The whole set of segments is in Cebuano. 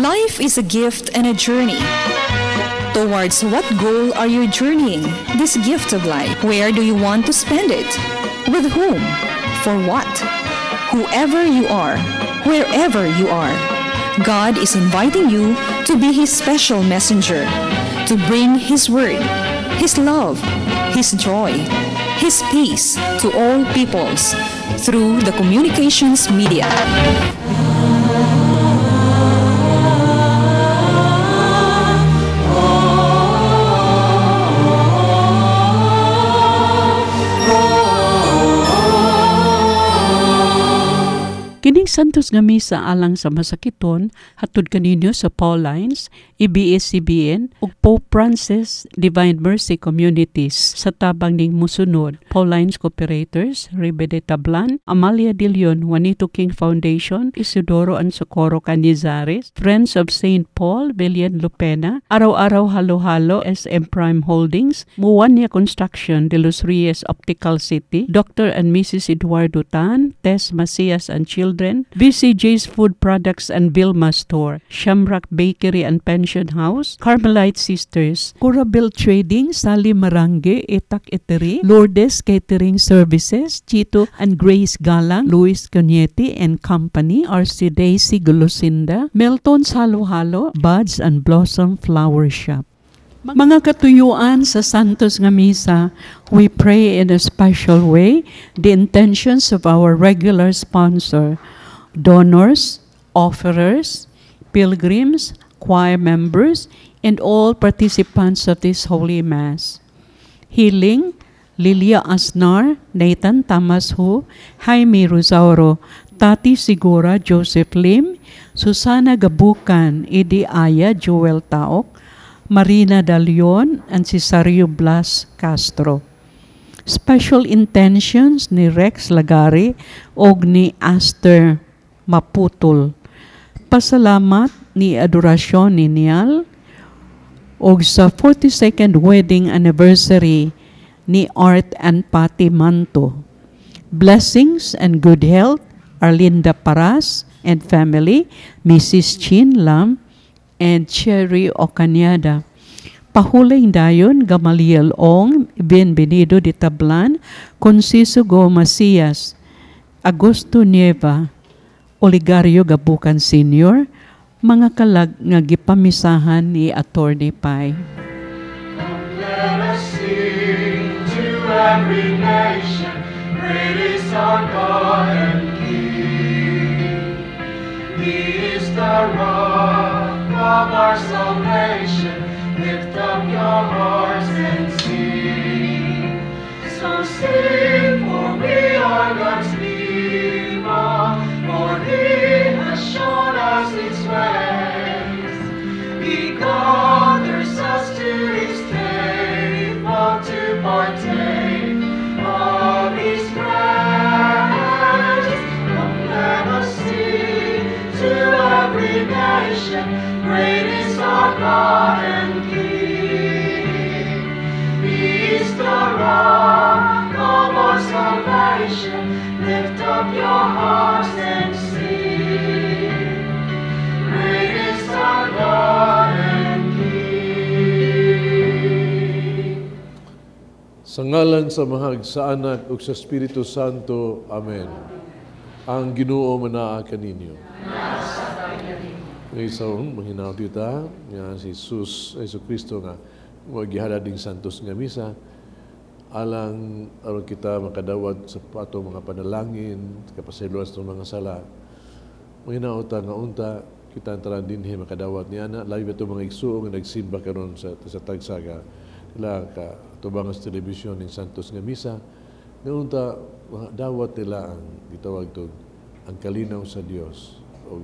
Life is a gift and a journey. Towards what goal are you journeying this gift of life? Where do you want to spend it? With whom? For what? Whoever you are, wherever you are, God is inviting you to be His special messenger, to bring His word, His love, His joy, His peace to all peoples through the communications media. Kining Santos nga Misa alang sa masakiton hatod kaninyo sa Paulines, ABS-CBN ug Pope Francis Divine Mercy Communities sa tabang ning musunod: Paulines Cooperators, Ribe de Tablan, Amalia de Leon, Juanito King Foundation, Isidoro and Socorro Canizares, Friends of St. Paul, Villian Lupena, Araw-Araw Halo-Halo, SM Prime Holdings, Muwania Construction, De Los Reyes Optical City, Dr. and Mrs. Eduardo Tan, Tess Macias and Children, VCJ's Food Products and Vilma Store, Shamrock Bakery and Pension House, Carmelite Sisters, Curabel Trading, Sally Marange, Itak Eteri, Lourdes Catering Services, Chito and Grace Galang, Luis Cañete and Company, RC Daisy Gulusinda, Melton Halo Halo, Buds and Blossom Flower Shop. Mga katuyuan sa Santos nga Misa, we pray in a special way the intentions of our regular sponsor, donors, offerers, pilgrims, choir members, and all participants of this Holy Mass. Healing, Lilia Asnar, Nathan Thomas Ho, Jaime Rosauro, Tati Sigura, Joseph Lim, Susana Gabukan, Idi Aya, Joel Taok, Marina Dalion, and Cesario Blas Castro. Special intentions ni Rex Lagari og ni Aster Maputol. Pasalamat ni Adoracion ni Nial og sa 42nd wedding anniversary ni Art and Patty Manto. Blessings and good health, Arlinda Paras and family, Mrs. Chin Lam, and Cherry Ocanyada. Pahuling dayon, Gamaliel Ong, Bienvenido de Tablan, Conciso Go Macias, Augusto Nieva, Oligario Gabukan Sr., mga kalag nga gipamisahan ni Attorney Pai. Let us sing to every nation, great is our God and King. He is the rock of our salvation. Lift up your hearts and sing. So sing, for we are God's people, for He has shown us His ways. He gathers us to His table to partake of His grace. Come, let us sing to every nation, great is our God and King. He is the rock of our salvation. Lift up your hearts and sing. Great is our God and King. Sa ngalan sa Amahag, sa Anak ug sa Espiritu Santo. Amen. Ang Ginoo manaa kaninyo. Ngayon sa manghinaot kita nga si Jesus, Jesu Kristo nga magihalad ning Santos nga Misa alang aron kita makadawat sa atong mga panalangin, kapasayloan sa atong mga sala. Manghinaot ta nga unta kita ang tanan dinhi makadawat ni ana, labi ba itong mga igsuon nga nagsimba karon sa tagsaga nila ka tubangan sa telebisyon ning Santos nga Misa nga unta dawat nila ang gitawag to ang kalinaw sa Dios o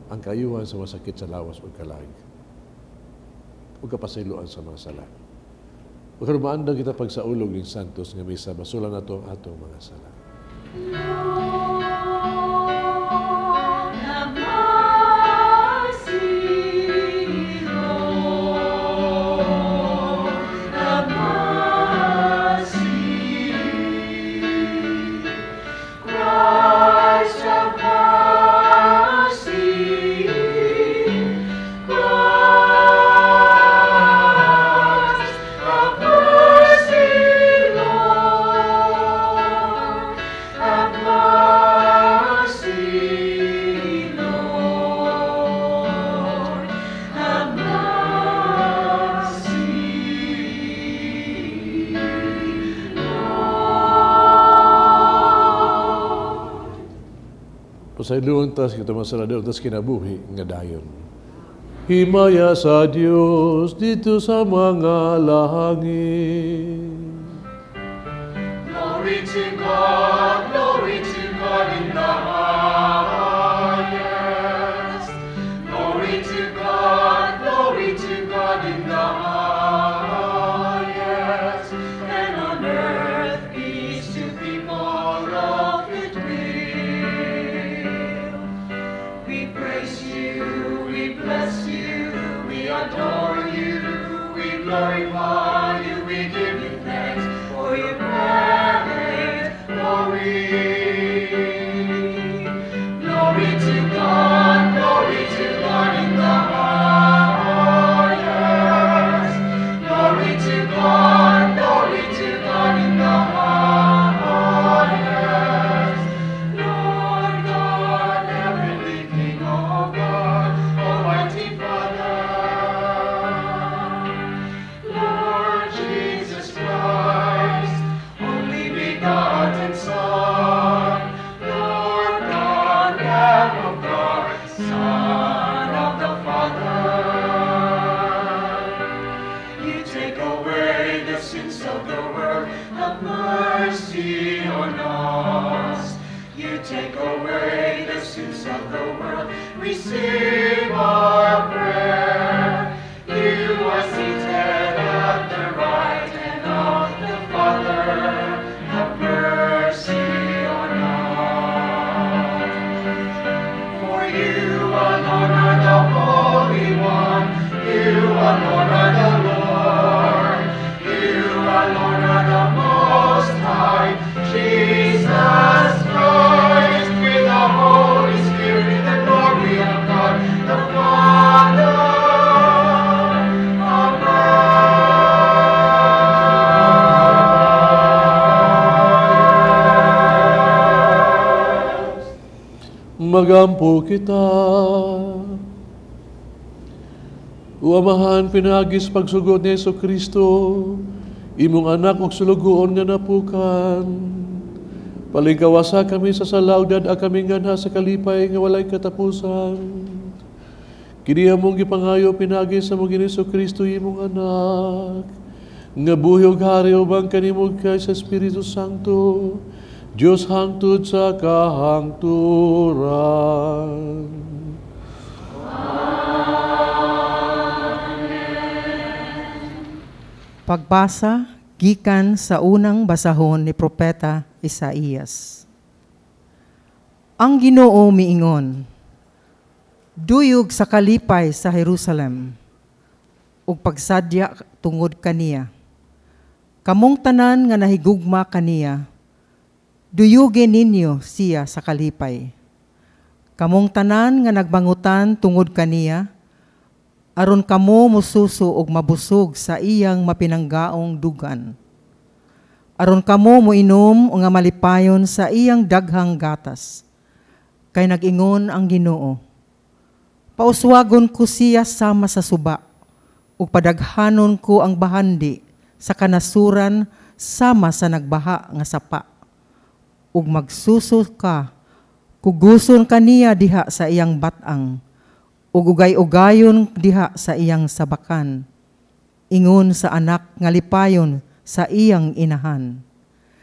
ang kaayuhan sa masakit sa lawas o kalag o kapasayloan sa mga sala. O karon maandang kita pagsaulog ning Santos nga Misa, masulan nato ang atong mga sala. Lord, have mercy, Lord, have mercy. Christ, have mercy. Pasayloan ta sa kitong mga sala, tas kinabuhi nga dayon. Himaya sa Dios dito sa mga langit. Glory to God, glory to God in the highest. Glory to God, glory to God in the highest. And on earth peace to people of good will. We praise you, we bless you, we adore you, we glorify you, we give you thanks for your great glory. Glory to God, glory to God in the highest. Glory to God, glory to God in the highest. Lord God, heavenly King of God, Almighty Father, Lord Jesus Christ, only begotten Son, Lord God, Lamb of God, Son of the Father. You take away the sins of the world, have mercy on us. You take away the sins of the world, receive our prayer. You are seated at the right hand of the Father, have mercy on us. For you alone are the Holy One, you alone are the Lord, you alone are the Most High, Jesus Christ, with the Holy Spirit, in the glory of God, the Father. Amen. Magampo kita. O Amahan, pinaagi sa pagsugot ni Hesus Kristo, imong anak ug sulugoon nga napukan. Palingkawasa kami sa sala ug dad-a kami nganha sa kalipay nga walay katapusan. Kini among gipangayo pinaagi sa among Ginoong Hesus Kristo imong anak, nga buhi ug hari uban kanimo kay sa Espiritu Santo, Dios hangtod sa kahangturan. Pagbasa gikan sa unang basahon ni Propeta Isaías. Ang Ginoo miingon, duyog sa kalipay sa Jerusalem ug pagsadya tungod kaniya. Kamong tanan nga nahigugma kaniya, duyugi ninyo siya sa kalipay. Kamong tanan nga nagbangutan tungod kaniya, aron kamo mususo og mabusog sa iyang mapinanggaong dugan. Aron kamo moinom nga malipayon sa iyang daghang gatas. Kay nag-ingon ang Ginoo, pauswagon ko siya sama sa suba, ug padaghanon ko ang bahandi sa kanasuran sama sa nagbaha nga sapa. Ug magsuso ka, kuguson kaniya diha sa iyang batang, ug ugay-ugayon diha sa iyang sabakan. Ingon sa anak nga lipayon sa iyang inahan.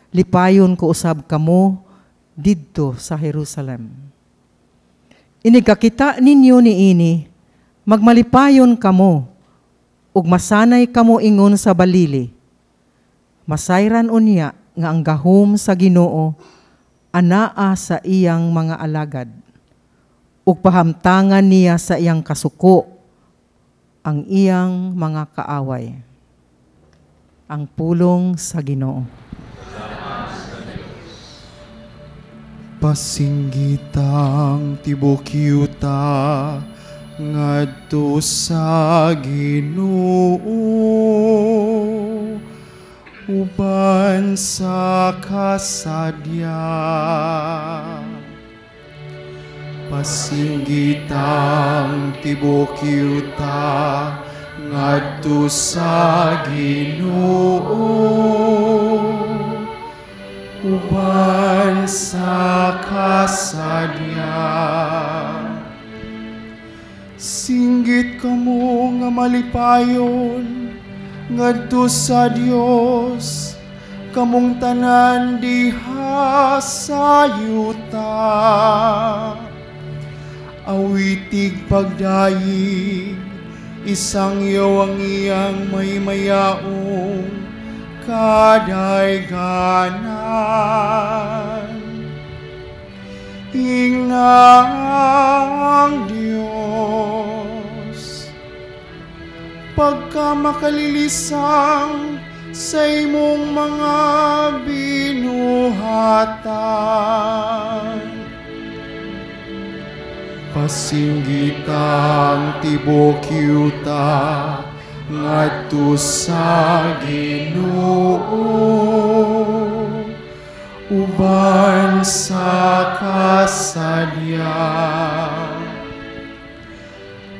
Lipayon ko usab kamo didto sa Jerusalem. Inigkakita ninyo niini, magmalipayon kamo, ug masanay kamo ingon sa balili. Masayran unya nga ang gahom sa Ginoo anaa sa iyang mga alagad, ug pahamtangan niya sa iyang kasuko ang iyang mga kaaway. Ang pulong sa Ginoo. Pasinggitang tibok yuta ngadto sa Ginoo, uban sa kasadya. Pasinggitang tibok yuta ngadto sa Ginoo, uban sa kasadya. Singgit kamo nga malipayon ngadto sa Dios, kamong tanan diha sa yuta. Awitig pagdayig, isangyaw ang iyang maymayaong kadayganan. Ingna ang Dios, pagkamakalilisang sa imong mga binuhatan. Pasinggitang tibok yuta ngadto sa Ginoo, uban sa kasadya.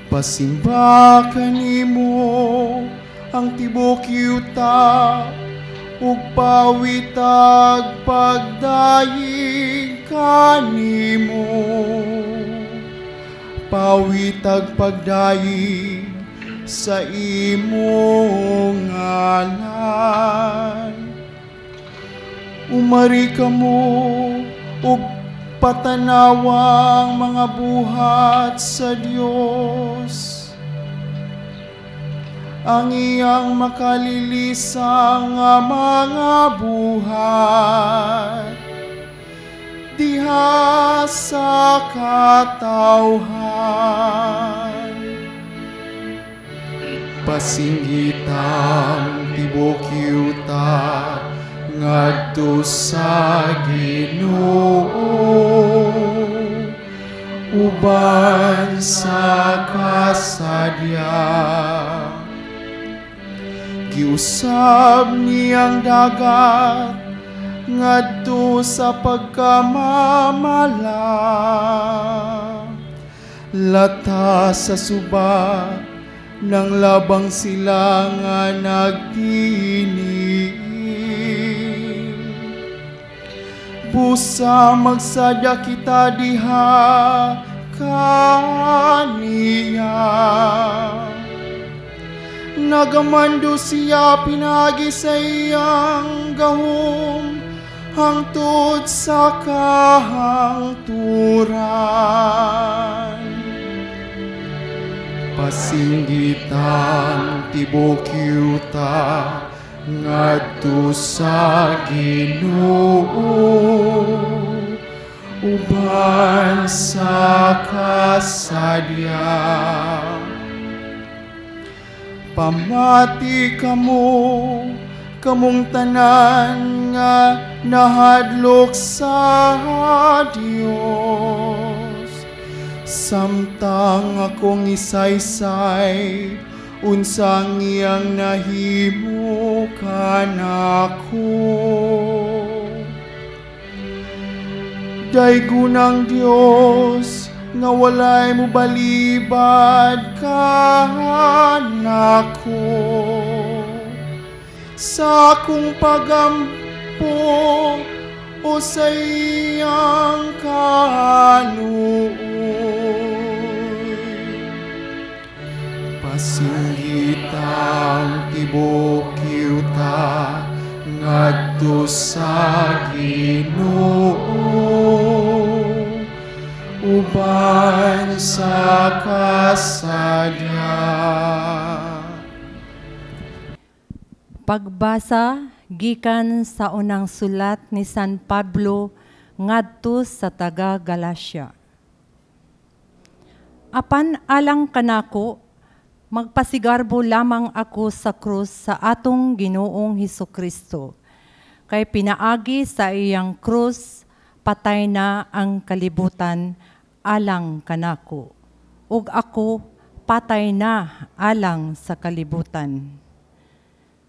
Pasimba kanimo ang tibok yuta ug pawitag pagdayeg kanimo. Pawitag pagdayeg sa imong ngalan. Umari kamo ug patanawang mga buhat sa Dios, ang iyang makalilisang nga mga buhat diha sa katawhan. Pasinggitang tibok yuta ngadto sa Ginoo, uban sa kasadya. Giusab niyang dagat ngadto sa pagkamamala, lata sa suba nang labang sila nga nagtinig. Busa magsadya kita diha kaniya, nagamando siya pinagi sa iyang gahom hangtod sa kahangturan. Pasinggitang tibok yuta ngadto sa Ginoo, uban sa kasadya. Pamati kamo, kamong tanan nga nahadlok sa Dios, samtang akong isaysay unsang iyang nahimo kanako. Daygon ang Dios nga walay mobalibad kanako. Sa akong pagampo o sa iyang kaluoy, pasinggitang tibok yuta ngadto sa Ginoo, uban sa kasadya. Pagbasa gikan sa unang sulat ni San Pablo ngadto sa taga Galacia. Apan alang kanako, magpasigarbo lamang ako sa krus sa atong Ginoong Hesukristo. Kay pinaagi sa iyang krus, patay na ang kalibutan alang kanako. Ug ako patay na alang sa kalibutan.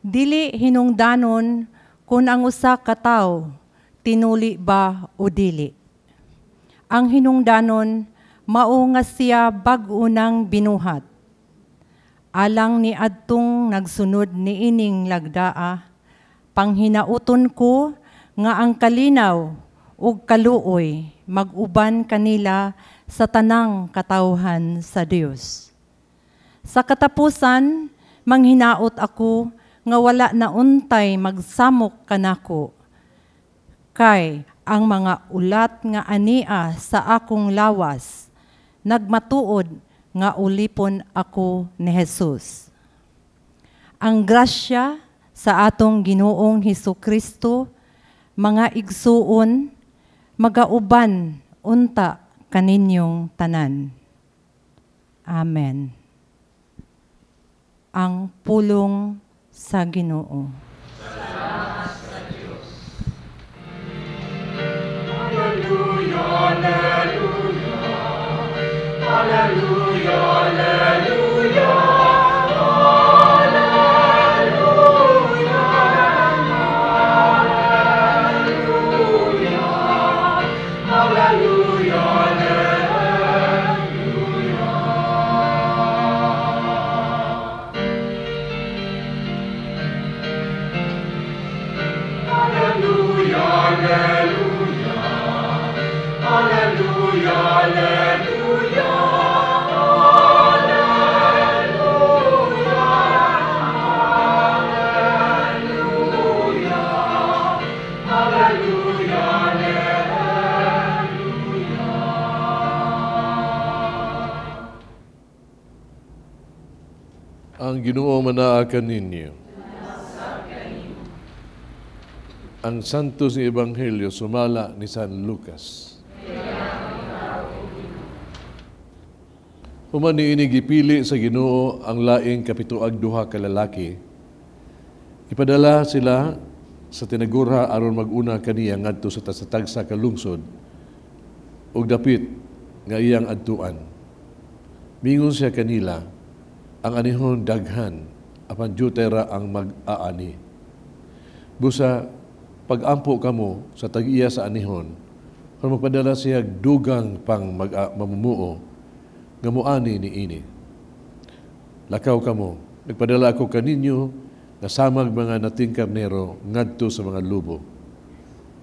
Dili hinungdanon kung ang usa ka tawo tinuli ba o dili. Ang hinungdanon mao nga siya bag-o nang binuhat. Alang ni adtong nagsunod niining lagdaa, panghinauton ko nga ang kalinaw ug kaluoy mag-uban kanila sa tanang katawhan sa Dios. Sa katapusan, manghinaot ako nga wala na untay magsamok kanako. Kay ang mga ulat nga ania sa akong lawas, nagmatuod nga ulipon ako ni Jesus. Ang grasya sa atong Ginoong Hesukristo, mga igsuon, magauban unta kaninyong tanan. Amen. Ang pulong sa Ginoo. Salamat sa Diyos. Alleluia, alleluia, alleluia, alleluia, alleluia, alleluia, alleluia, alleluia. Alleluia, alleluia, alleluia, alleluia, alleluia, alleluia, alleluia, alleluia. Ang Ginoo manaa kaninyo. Ang Santos nga Ebanghelyo sumala ni San Lucas. Human niini gipili sa Ginoo ang laing 72 ka lalaki. Ipadala sila sa tinagura aron mag-una kaniya ngadto sa tagsa ka lungsod ug dapit nga iyang adtuan. Mingon siya kanila, ang anihon daghan apan dyutay ra ang mag-aani. Busa pag-ampo kamo sa tag-iya sa anihon, kung magpadala siya dugang pang mamumuo, nga muani niini. Lakaw kamo, nagpadala ako kaninyo, nga samag mga nating karnero ngadto sa mga lubo.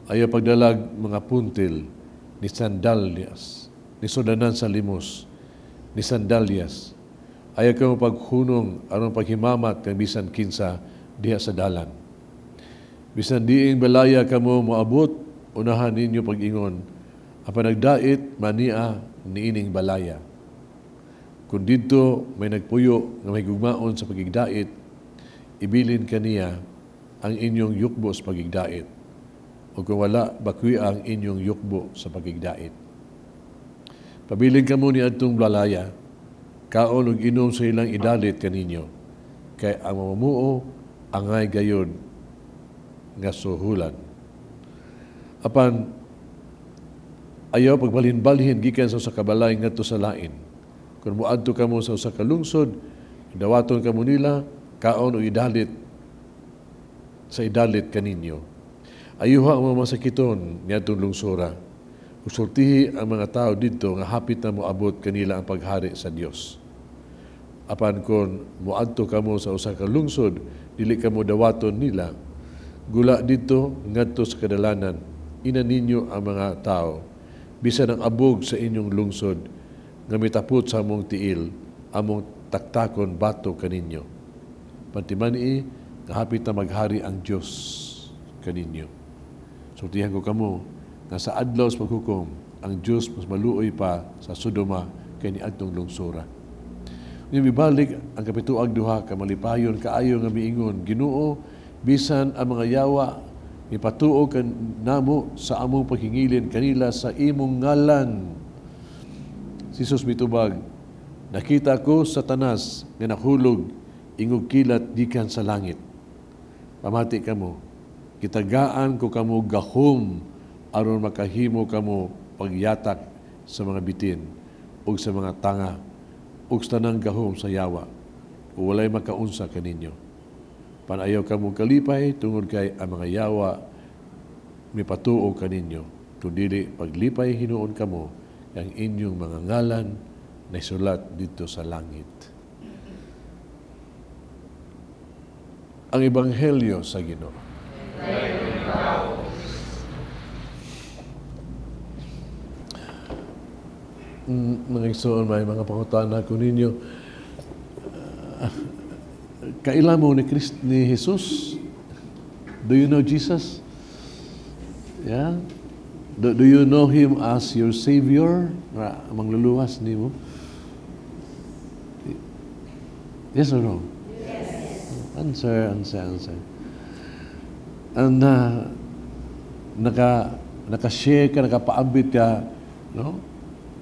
Ayaw pagdalag mga puntil ni sandalyas, ni sudanan sa limos, ni sandalyas. Ayaw kamo paghunong aron paghimamat kang bisan kinsa diha sa dalan. Bisan diing balaya kamo moabot, unahan ninyo pag-ingon, apan nagdait mania niining balaya. Kung didto may nagpuyo nga may gugmaon sa pagigdait, ibilin kaniya ang inyong yukbo sa pagigdait. O kung wala, bakwi ang inyong yukbo sa pagigdait. Pabilin kamo ni adtong balaya, kaon ug inom sa ilang idalit kaninyo, kay ang mamumuo angay gayod nga suhulan. Apan ayaw pagbalhin-balhin gikan sa usa ka balay ngadto sa lain. Kung moadto kamo sa usa ka lungsod, dawaton kamo nila, kaon o idalit sa idalit kaninyo. Ayuha ang mga masakiton niadtong lungsora. Usultihi ang mga tao didto nga hapit na moabot kanila ang paghari sa Dios. Apan kon moadto kamo sa usa ka lungsod, dili kamo dawaton nila, gula didto ngadto sa kadalanan, ina ninyo ang mga tao, bisan ang abog sa inyong lungsod, nga mitapot sa among tiil, among taktakon bato kaninyo. Pantimani, nga hapit na maghari ang Dios kaninyo. Sultihan ko kamo, nga sa adlaw sa paghukom, ang Dios mas maluoy pa sa Sodoma kay niadtong lungsora. Mibalik ang 72 ka malipayon kaayo nga miingon, Ginoo, bisan ang mga yawa ipatuo kan namo sa among paghingilin kanila sa imong ngalan. Si Jesus mitubag, nakita ko Satanas nga nahulog ingog kilat gikan sa langit. Pamati kamo, kitagaan ko kamo gahom aron makahimo kamo pagyatak sa mga bitin ug sa mga tanga ug sa tanang gahom sa yawa, ug walay makaunsa kaninyo. Panayaw kamo kalipay tungod kay ang mga yawa mipatuo kaninyo, kundili paglipay hinuon kamo ang inyong mga ngalan na isulat dito sa langit. Ang Ebanghelyo sa Ginoo. Mga igsoon, may mga pangutana ko ninyo. Kaila mo ni Christ, ni Jesus? Do you know Jesus? Yeah? Do you know Him as your Savior? Mangluluwas nimo? Yes or no? Yes. Answer, answer, answer. And naka-share ka, nakapaambit ka, no?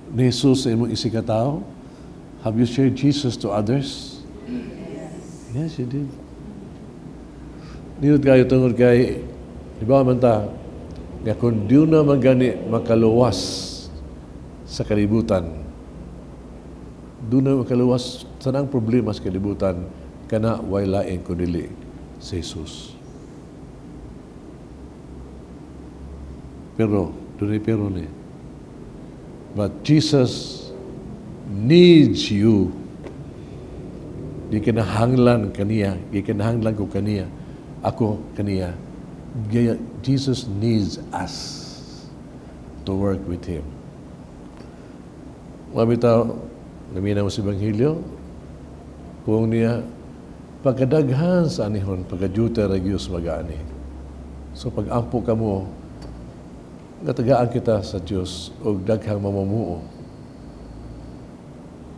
Ni Jesus sa imong isikatao? Have you shared Jesus to others? Yes. Yes, you did. Nindot kayo tungod kay, di ba man ta, nga kung di na magani makaluwas sa kalibutan, doon na makaluwas sa nang problema sa kalibutan, kana way lain kun dili si Jesus. Pero, dunay pero ni. But Jesus needs you. Gikinahanglan kaniya, gikinahanglan ko kaniya, ako kaniya. Jesus needs us to work with Him. Mabitaw, naminaw sa Ebanghelyo, kung niya, pagkadaghan sa anihon, pagkadyuta ra Diyos mag-ani. So pag-ampo ka mo, natagaan kita sa Diyos og daghang mamumuo.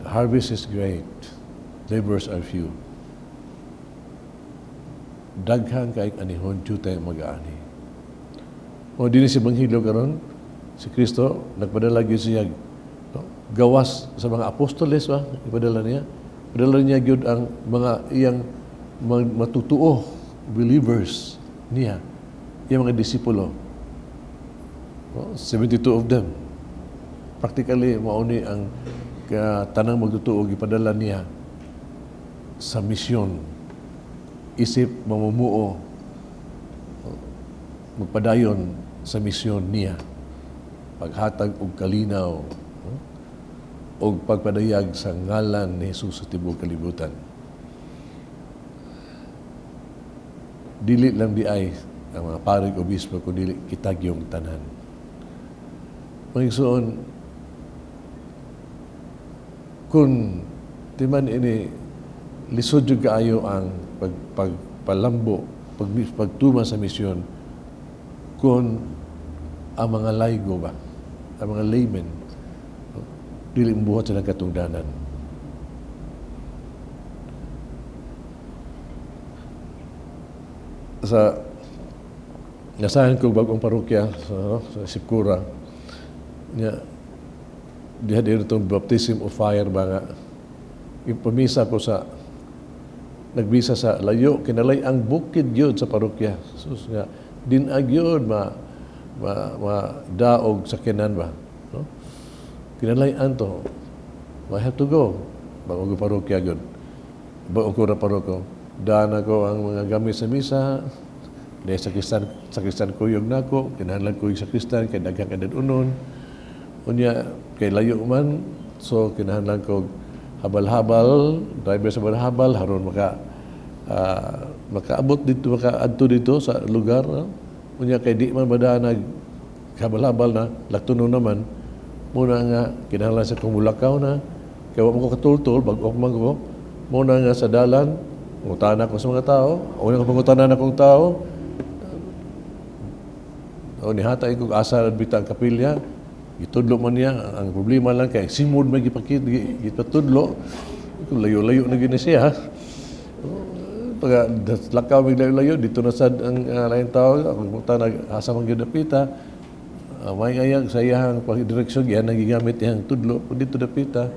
The harvest is great, laborers are few. Daghang kay anihon, dyutay mag-aani. O dinhi sa Ebanghelyo karon, si Kristo nagpadala gyud siya, no? Gawas sa mga apostoles ba, ipadala niya. Padala niya gyud ang mga iyang matutuo believers niya, iyang mga disipulo. No? 72 of them. Practically mao ni ang tanang magtutuo gipadala niya sa misyon. Isip mamumuo, magpadayon sa misyon niya, paghatag og kalinaw, no? Og pagpadayag sa ngalan ni Jesus sa tibuok kalibutan. Dili lang di ay ang mga pari o obispo, kundi kitag yung tanan. Mga igsoon, kung timan ini lisod jud kaayo ang pagpalambo, pagtuma sa misyon, kung ang mga laygo ba, ang mga laymen, dili buhat silang katungdanan. Sa nasahan ko bagong parokya sa Sipkura, niya, diha din itong baptism of fire ba nga, ipamisa ko sa, nagbisa sa layo, kinalay ang bukid yun sa parokya. Sus nga, dinag yun, ma daog sa kinan ba? No? Kinalay anto, I have to go. Bago ko parokya yun. Bago ko na parokya. Daan ako ang mga gamit sa misa, dahil sa kristan kuyog na ako, kinahanglan kuyog sa kristan, kay daghang kadadunon. Unya, kay layo man, so kinahanglan ko habal-habal, driver sa habal-habal, haron makaabot dito, makaadto dito sa lugar. No? Unya, kay di man badaan nag habal-habal na, laktunon naman, muna nga, kinahanglan sa kumulakaw na, kaya wa man ko katultol, bag-ok man ko, muna nga sa dalan, ngutana ko sa mga tao, una ko pangutana na akong tao, o nihatay ko asa bita ang kapilya, gitudlo man niya, ang problema lang kay simod may gipakit, gipatudlo, layo-layo na gini siya. Pag lakaw may layo-layo, dito na sad ang laing tao, ang ngutana asa man gyud dapita, may ayag sa iyang pagdireksyon, iyan ang gigamit iyang tudlo, dito dapita.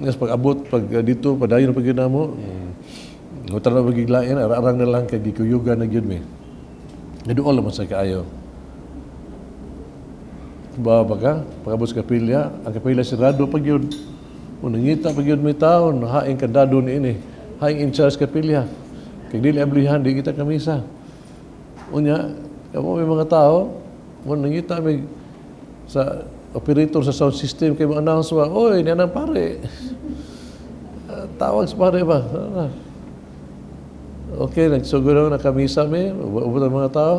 Yes, pag abot, pag dito, padayon na pag mo, ngutana na pagiglain, arang na lang kay gikuyugan na gyud mi. Naduol naman sa kaayo. Ba ka? Pag-abot sa kapilya, ang kapilya sirado pag yun. O nangita pag yun may taon, haing kandado ni ini. Haing in charge kapilya. Kag dili ablihan, di kita kamisa. Unya, kamo may mga tao, o nangita may sa operator sa sound system kay mo-announce ba, oy, niya nang pare. Tawag sa pare ba? Okay, nagsugod na kamisa mi, ubot ang mga tao.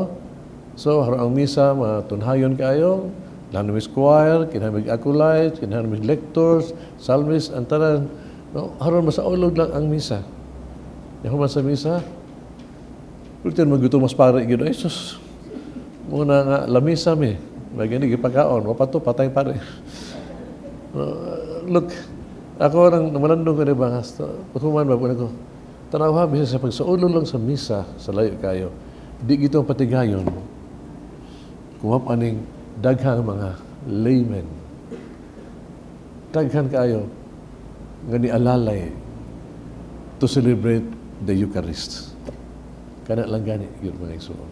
So, harang ang misa, matunhayon kayo. Kinahanglan mi choir, kinahanglan mi acolytes, kinahanglan mi lectors, psalmists, ang tanan. No? Aron masaulog lang ang misa. Yahuman sa misa, ultin magutom mas pare gyud. Ay sus. Muna nga lamisa mi. May gani gipakaon, wa pa to patay pare. Look, ako nang namalandong ko ni ba paghuman ba ko tanaw ha, bisa sa pagsaulog lang sa misa sa layo kayo, di gito ang patigayon kung aning daghang mga laymen, daghan kayo nga ni alalay to celebrate the Eucharist. Kana lang gani yun, mga igsoon.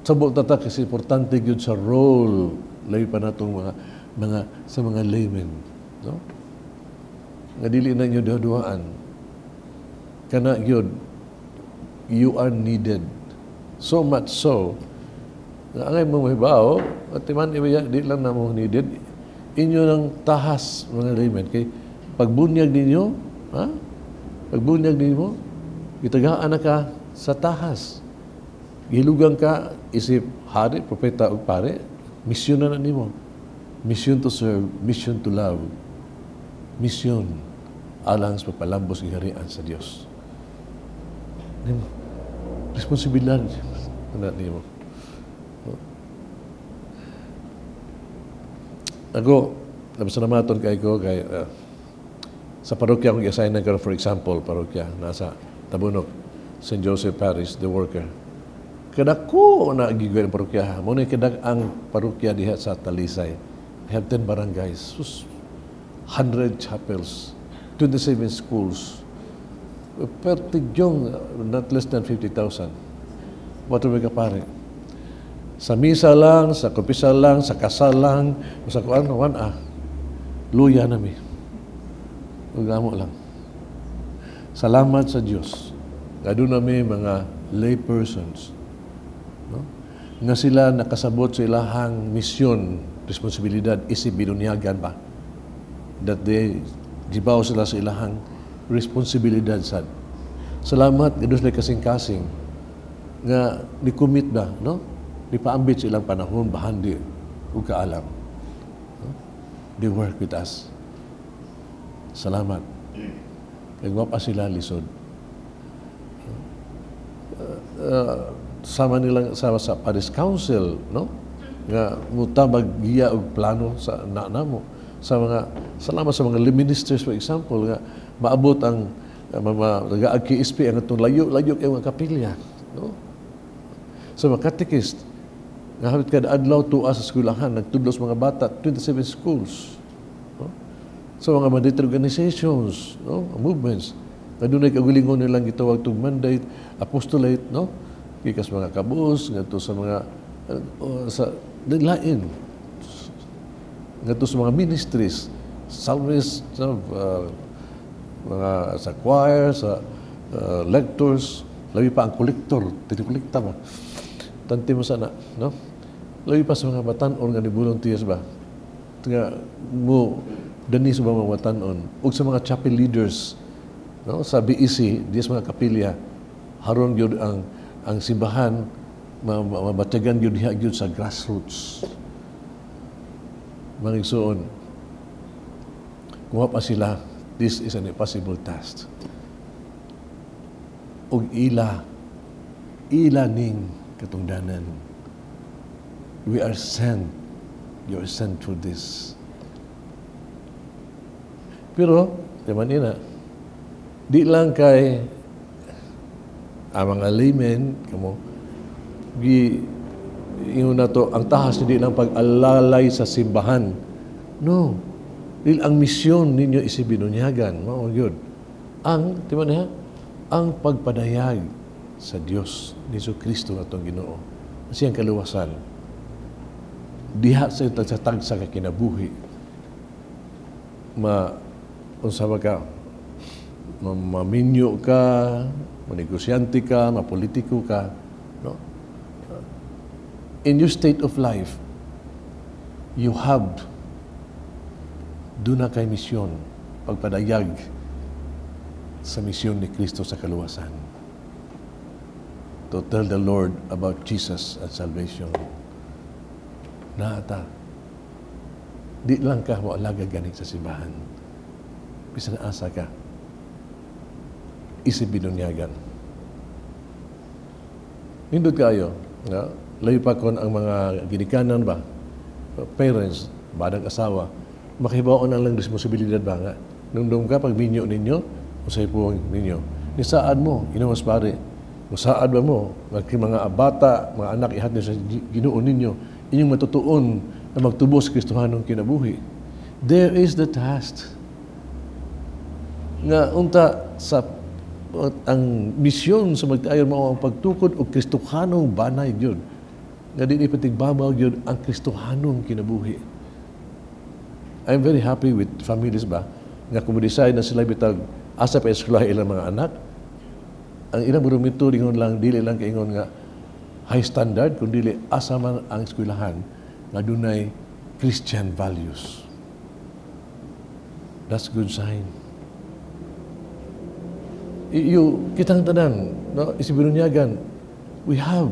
Sabot ta kasi importante gyud sa role labi pa natong mga sa mga laymen, no? Nga dili na inyo duha-duhaan. Kana gyud, you are needed. So much so nga angay mo mahibaw at timan iya di lang namo needed inyo ng tahas, mga laymen, kay pagbunyag ninyo, ha? Pagbunyag ninyo, gitagaan na ka sa tahas. Gilugang ka isip hari, propeta ug pare, misyon na nimo. Mission to serve, mission to love. Mission alang sa pagpalambos ng giharian sa Dios. Nimo responsibilidad na nimo. Ako, napasalamaton kay ko kay sa parokya akong i-assign na karon, for example, parokya nasa Tabunok, St. Joseph Parish, the worker. Kadako na gigawin ang parokya. Mo ni kadak ang parokya diha sa Talisay. I have 10 barangays, sus, 100 chapels, 27 schools. Pertigyong, not less than 50,000. What we kapare? Sa misa lang, sa kumpisal lang, sa kasal lang, sa kuan, wan ah. Luya na mi. Ug amo lang. Salamat sa Dios. Nga doon na mga lay persons, no? Nga sila nakasabot sa ilahang misyon, responsibilidad, isip binunyagan ba? That they, gibaw sila sa ilahang responsibilidad sad. Salamat, nga doon sila kasing-kasing, nga ni-commit ba, no? Nipaambit sa ilang panahon, bahandi, ug kaalam. No? They work with us. Salamat. Kay pa sila lisod. Sama nilang sama sa Parish Council, no? Nga mutabag giya og plano sa na namo sa mga, salamat sa mga ministers, for example, nga maabot ang nagaag KSP ang atong layo-layo kay mga kapilya, no? Sa mga catechist nga hapit kada adlaw tuwa sa eskwelahan nagtudlo sa mga bata, 27 schools, no? Sa mga mandatory organizations, no, movements nga dunay kaugalingon nilang gitawag tug mandate, apostolate, no? Gikas mga kabus ngadto sa mga sa lain ngadto sa mga ministries, psalmists, mga sa choir, sa lectors, labi pa ang kolektor, tinikolekta ba? Tanti mo sana, no? Labi pa sa mga batan-on nga ni volunteers ba? Nga mo dani sa mga batan-on ug sa mga chapel leaders, no? Sa BEC, di sa mga kapilya, haron gyud ang simbahan mabatyagan gyud diha gyud sa grassroots. Mga igsoon, kung pa sila, this is an impossible task. Og ila ning katungdanan. We are sent. You are sent for this. Pero, di man ina, di lang kay ang mga laymen, kamo, gi, ingon na to, ang tahas hindi lang pag-alalay sa simbahan. No. Dili ang misyon ninyo isibinunyagan. Mao gyud. Ang, di ba niya? Ang pagpadayag sa Dios ni Jesu Kristo atong Ginoo. Siyang kaluwasan. Diha sa tagsa ka kinabuhi. Ma unsa ba ka? Maminyo ka, manegosyante ka, mapolitiko ka, no? In your state of life, you have doon na kay misyon, pagpadayag sa misyon ni Kristo sa kaluwasan. to tell the Lord about Jesus and salvation. Naata. Di lang ka moalaga gani sa simbahan. Bisan asa ka. Isip binunyagan. Nindot kayo, nga, layo pa kon ang mga ginikanan ba, parents, badag asawa, makibaon ang lang responsibilidad ba nga. Nung ka pag minyo ninyo, usay po ninyo. Nisaad mo, inuwas pare, musaad ba mo, mga bata, mga anak, ihat niyo sa Ginoo ninyo, inyong matutuon na magtubos Kristohanong kinabuhi. There is the task. Nga unta sa ang misyon sa magtiayon mao ang pagtukod og Kristohanong banay gyud. Nga dili patigbabaw gyud ang Kristohanong kinabuhi. I'm very happy with families ba nga kung decide na sila bitag asa pa eskwelaha ilang mga anak, ang ilang barometro ingon lang dili lang kaingon nga high standard kundi asa man ang eskwelahan nga dunay Christian values. That's good sign. You, kitang tanan, no, isibinunyagan, we have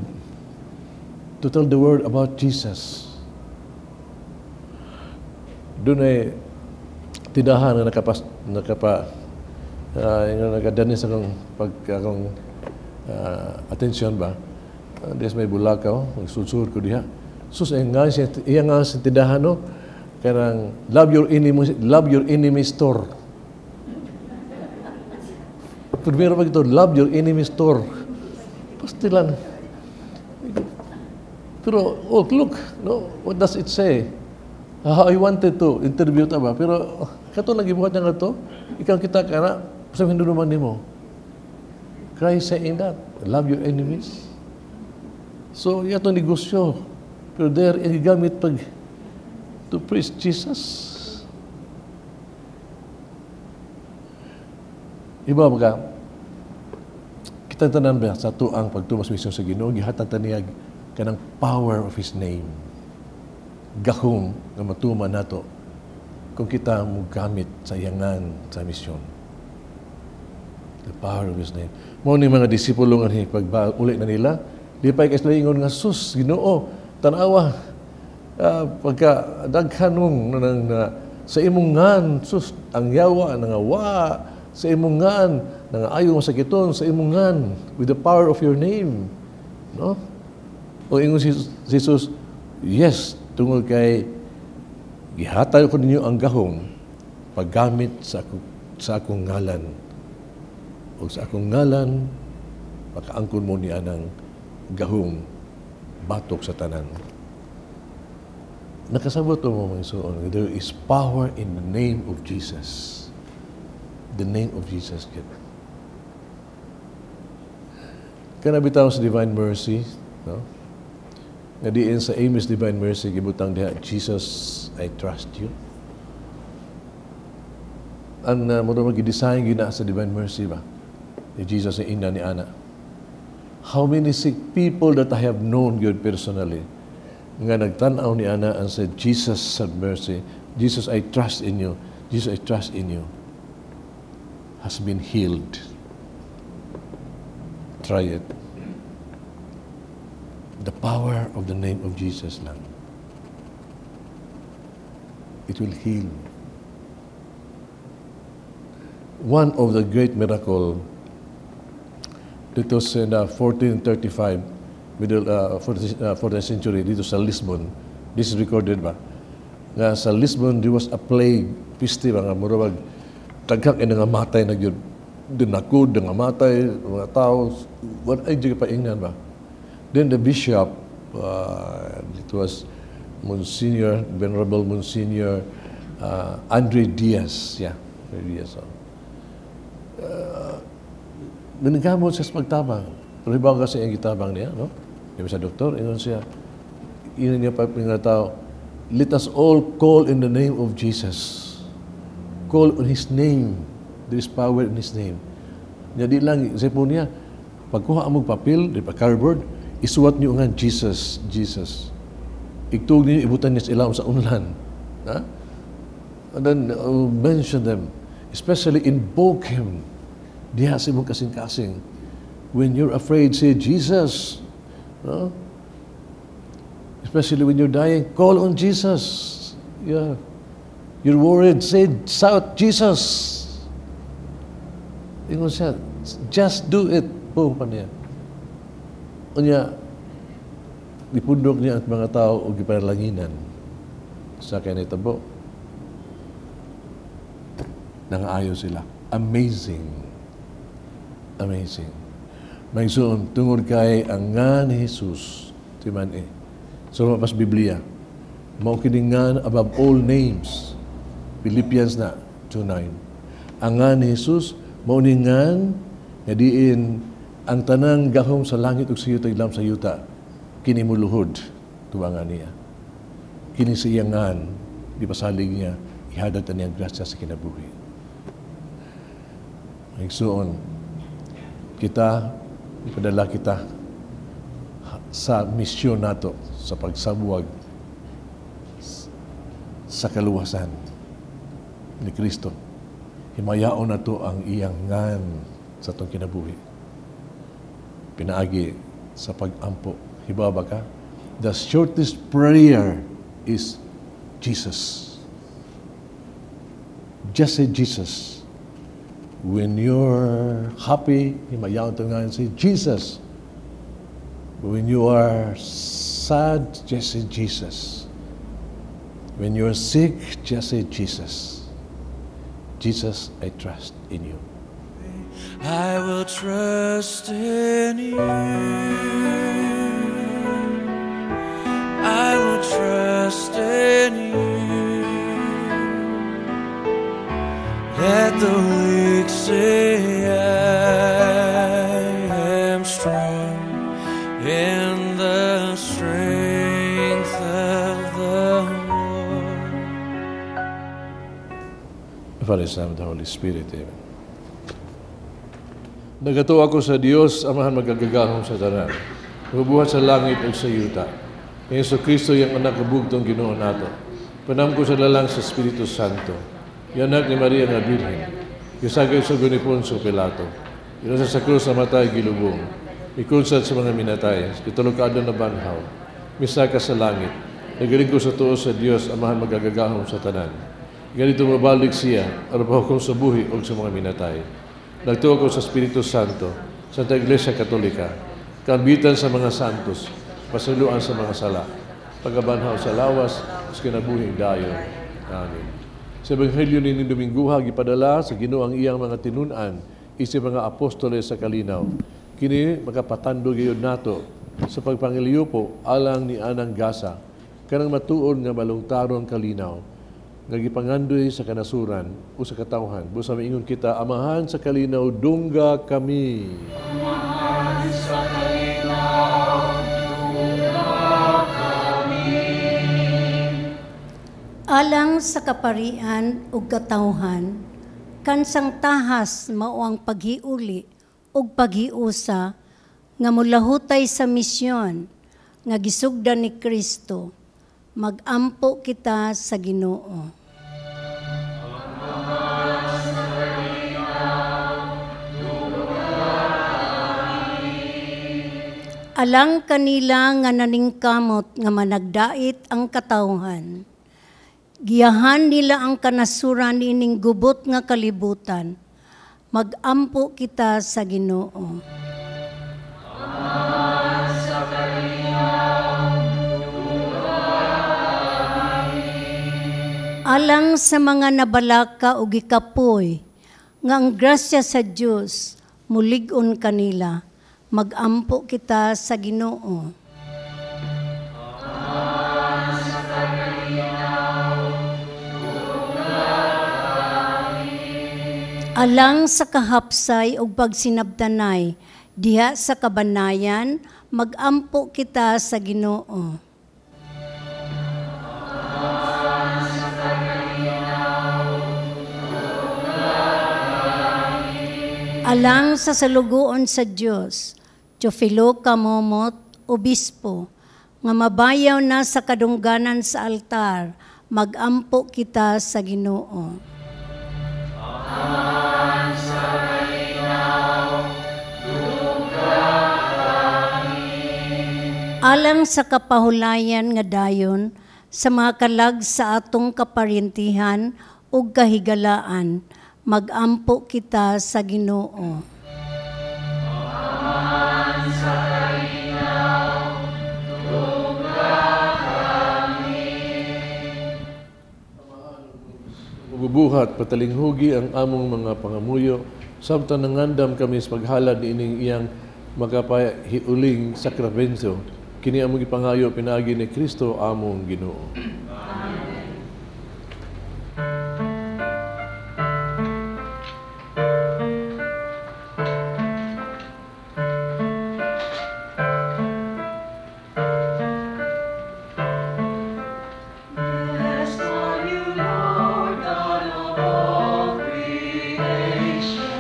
to tell the world about Jesus. Dunay tindahan na nakapas, nakapa yung nakadanis akong pag akong atensyon ba. Des may Bulacau, magsulsur ko diha. Sus, ay nga siya, iya nga sa tindahan, no? Kanang love your enemy store. Primero pa ito, love your enemy store. Pastilan. Pero, oh, look, no, what does it say? I wanted to interview ta ba, pero kato lang gibuhat niya nga to, ikaw kita ka na, sa hinuluman nimo. Christ saying that, love your enemies. So, yato negosyo. Pero there, gigamit pag to preach Jesus. Iba ba kita tanan ba sa tuang pagtumas misyon sa Ginoo, gihatag ta niya kanang power of His name. Gahom nga matuma nato kung kita mogamit sa iyangan sa misyon. The power of His name. Mao ni mga disipulo nga pag uli na nila, lipay kay sila ingon nga sus Ginoo, tan-awa pagka daghan mong nang sa imong ngan sus ang yawa nangawa sa imong ngan nangayo mo sakiton sa imong ngan with the power of your name, no? O ingon si Jesus, yes, tungod kay gihatag ko ninyo ang gahom paggamit sa akong ngalan. O sa akong ngalan makaangkon mo ni anang gahom batok sa tanan. Nakasabot mo mga isuon, there is power in the name of Jesus. The name of Jesus. Kana bitaw sa Divine Mercy, no? Nga diin sa Amy's Divine Mercy, gibutang diha, Jesus, I trust you. Ang mo mag-design gina sa Divine Mercy ba? Ni Jesus ang ina ni Ana. How many sick people that I have known good personally, nga nagtan-aw ni Ana and said, Jesus, have mercy. Jesus, I trust in you. Jesus, I trust in you. Has been healed. Try it. The power of the name of Jesus lang. It will heal. One of the great miracle dito sa 1435, middle 14th century, dito sa Lisbon, this is recorded ba? Nga sa Lisbon, there was a plague, peste ba nga, murag daghang nga matay na gyud, dinakod, nangamatay, mga tao, what ay di paingnan ba? Then the bishop, it was Monsignor, Venerable Monsignor Andre Diaz, yeah, Andre Diaz. Oh. Naningkamot siya sa pagtabang. Pero iba kasi ang gitabang niya, no? Sabi sa doktor, ingon siya, ingon niya pa mga tao, let us all call in the name of Jesus. Call on His name. There is power in His name. Niya di lang, sa po niya, pagkuha ang papel, di pa cardboard, isuwat niyo nga Jesus, Jesus. Igtug niyo, ibutan niya sa ilawom sa unlan. Ha? And then, mention them. Especially, invoke Him. Diha sa imong kasing-kasing. When you're afraid, say Jesus. No? Especially when you're dying, call on Jesus. Yeah. You're worried, say, shout, Jesus. Ingon siya, just do it. Boom pa niya. Unya, gipundok niya ang mga tao o gipanalanginan sa kanya tabo. Nangaayo sila. Amazing. Amazing. Mga igsoon, tungod kay ang nga ni Jesus, timan eh. So, mapas Biblia, mao kini ngan above all names. Philippians na, 2:9. Ang nga ni Jesus, mao ni ngan, nga diin ang tanang gahom sa langit ug sa yuta, ilam sa yuta, kini muluhod, tuwangan niya. Kini sa iyang ngan, gipasalig niya, ihadag ta niya ang grasya sa kinabuhi. Igsoon, kita, ipadala kita sa misyon nato sa pagsabwag sa kaluwasan ni Kristo. Himayaon nato ang iyang ngan sa atong kinabuhi. Pinaagi sa pag-ampo. Hibaba ka? The shortest prayer is Jesus. Just say Jesus. When you're happy, himayaon ito nga, say Jesus. When you are sad, just say Jesus. When you're sick, just say Jesus. Jesus, I trust in you. I will trust in you. I will trust in you. Let the weak say I am strong in the strength of the Lord. Father, Son, and the Holy Spirit. Amen. Nagatuo ako sa Dios, Amahan magagagahom sa tanan. Nabubuhat sa langit ug sa yuta. Ni Jesucristo iyang anak bugtong Ginoo nato. Panam ko sa lalang sa Espiritu Santo. Iyang anak ni Maria nga Birhen. Gisagay sa ni Poncio Pilato. Inasa sa krus namatay gilubong. Ikunsad sa mga minatay. Kitulog ka na banhaw. Misaka sa langit. Nagaling ko sa tuo sa Dios, Amahan magagagahom sa tanan. Ganito mabalik siya, aron pahukom sa buhi ug sa mga minatay. Nagtuo ko sa Espiritu Santo, Santa Iglesia Katolika, kambitan sa mga santos, pasaluan sa mga sala, pagabanhaw sa lawas, sa kinabuhing dayon. Amen. Sa Ebanghelyo ni Dominguha, gipadala sa Ginoo ang iyang mga tinun-an, isip mga apostoles sa kalinaw. Kini makapatando gayud nato sa pagpangiliyupo alang ni anang gasa, kanang matuod nga malungtaron kalinaw, nga gipangandoy sa kanasuran o sa katawhan. Busa maingon kita, Amahan sa kalinaw, dungga kami. Amahan sa kalinaw, dungga kami. Alang sa kaparian ug katawhan, kansang tahas mao ang paghiuli ug paghiusa nga molahutay sa misyon nga gisugdan ni Kristo, magampo kita sa Ginoo. Alang kanila nga naningkamot nga managdait ang katawhan. Giyahan nila ang kanasuran ining gubot nga kalibutan. Magampo kita sa Ginoo. Alang sa mga nabalaka o gikapoy, nga ang grasya sa Dios mulig-on kanila. Magampo kita sa Ginoo. Alang sa kahapsay ug pagsinabtanay diha sa kabanayan, magampo kita sa Ginoo. Alang sa salugoon sa Dios, Teofilo Camomot, Obispo, nga mabayaw na sa kadungganan sa altar, magampo kita sa Ginoo. Alang sa kapahulayan nga dayon sa mga kalag sa atong kaparintihan ug kahigalaan, magampo kita sa Ginoo. Bubuhat patalinghugi ang among mga pangamuyo samtang nangandam kami sa paghalad niining iyang makapahiuling sakramento. Kini among gipangayo pinaagi ni Kristo among Ginoo. Amen. Blessed are you, Lord God of all creation.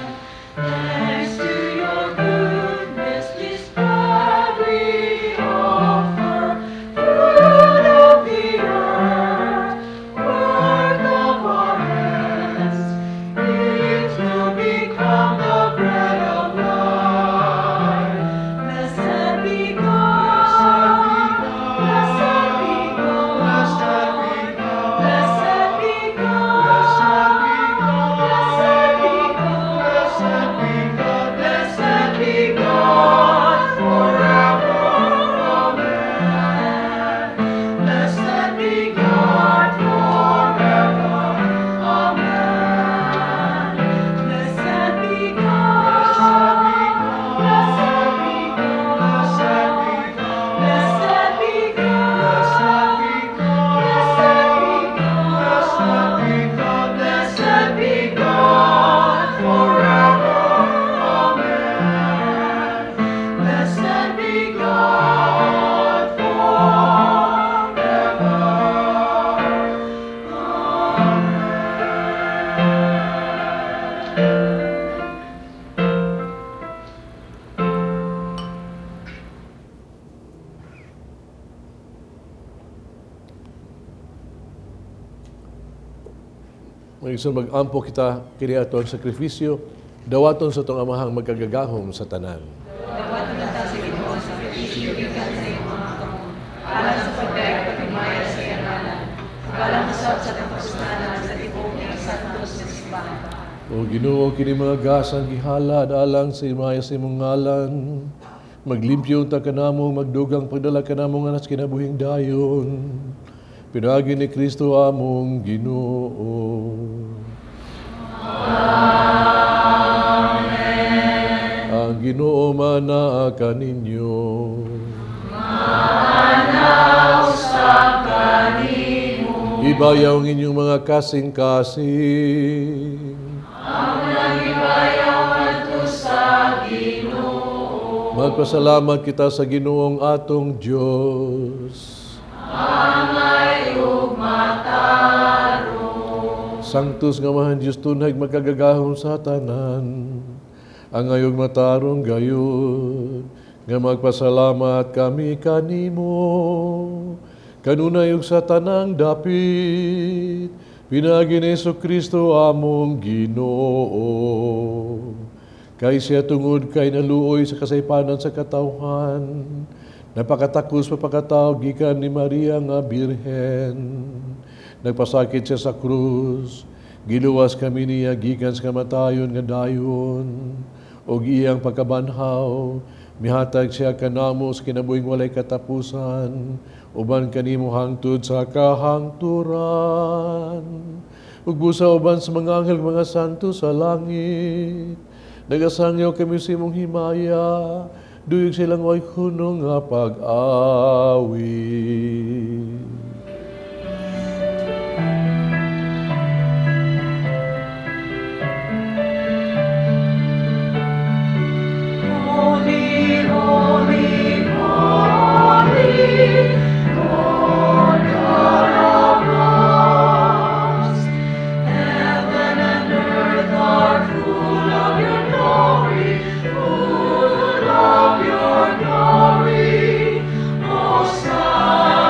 Thanks to your goodness, this bread we offer, fruit of the earth, work of our hands. It will become the bread of life. Blessed be God, blessed be God, blessed be God, blessed be God, blessed be God forever. Amen. Blessed be God forever. Amen. Blessed be God. Blessed be God. Blessed be God. Blessed be God. Blessed be God forever. Amen. Blessed be God forever. Mga mag-ampo kita kini ato ang sakripisyo, dawaton sa atong Amahang magkagagahom sa tanan. O Ginoo, kini mga gasang gihalad alang sa himaya sa imong ngalan. Maglimpyo ta kanamo, magdugang pagdala kanamo nga nas kinabuhing dayon. Pinaagi ni Kristo among Ginoo. Amen. Ang Ginoo manaa kaninyo. Ibayaw ang inyong mga kasing-kasing. Magpasalamat kita sa Ginoong atong Diyos. Sanctus nga mahan Diyos tunay magkagagahom sa tanan. Ang ayog matarong gayud nga magpasalamat kami kanimo. Kanunay ug sa tanang dapit, pinaagi ni Jesucristo among Ginoo. Kay siya tungod kay naluoy sa kasaypanan sa katawhan, napakatakos mapakatao gikan ni Maria nga Birhen. Nagpasakit siya sa krus, giluwas kami niya gikan sa kamatayon nga dayon, og iyang pagkabanhaw, mihatag siya kanamo sa kinabuhing walay katapusan, uban kanimo hangtod sa kahangturan. Ug busa uban sa mga anghel mga santo sa langit, nagasangyaw kami sa imong himaya, duyog silang way hunong nga pag-awit. Holy, holy, holy, Lord God of hosts. Heaven and earth are full of your glory, full of your glory. Hosanna.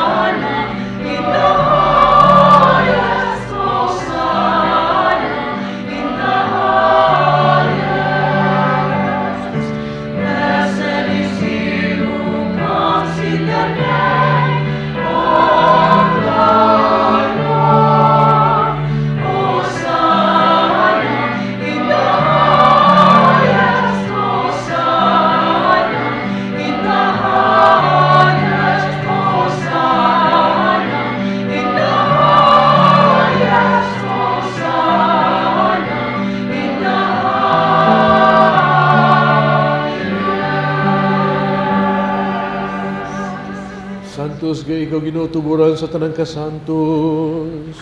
Kay ikaw Ginoo tuburan sa tanang kasantos.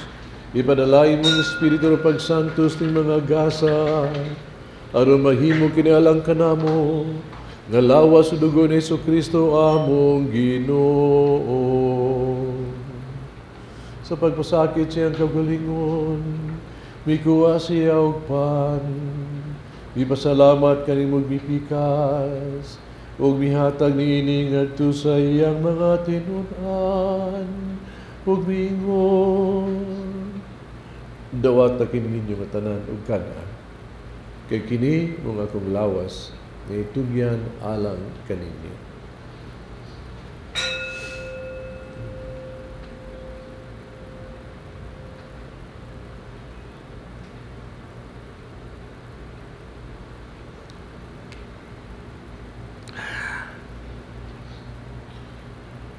Ipadalay mong espiritu ng pagsantos ning mga gasa aron mahimo kini alang kanamo nga lawas ug dugo ni Hesukristo among Ginoo. Sa pagpasakit siyang kaugalingon, mikuha siya og pan, mipasalamat kanimong mipikas, ug mihatag niini ngadto sa iyang mga tinun-an, ug miingon, dawata kini ninyo nga tanan ug kan-an, kay kini mong akong lawas nga itugyan alang kaninyo.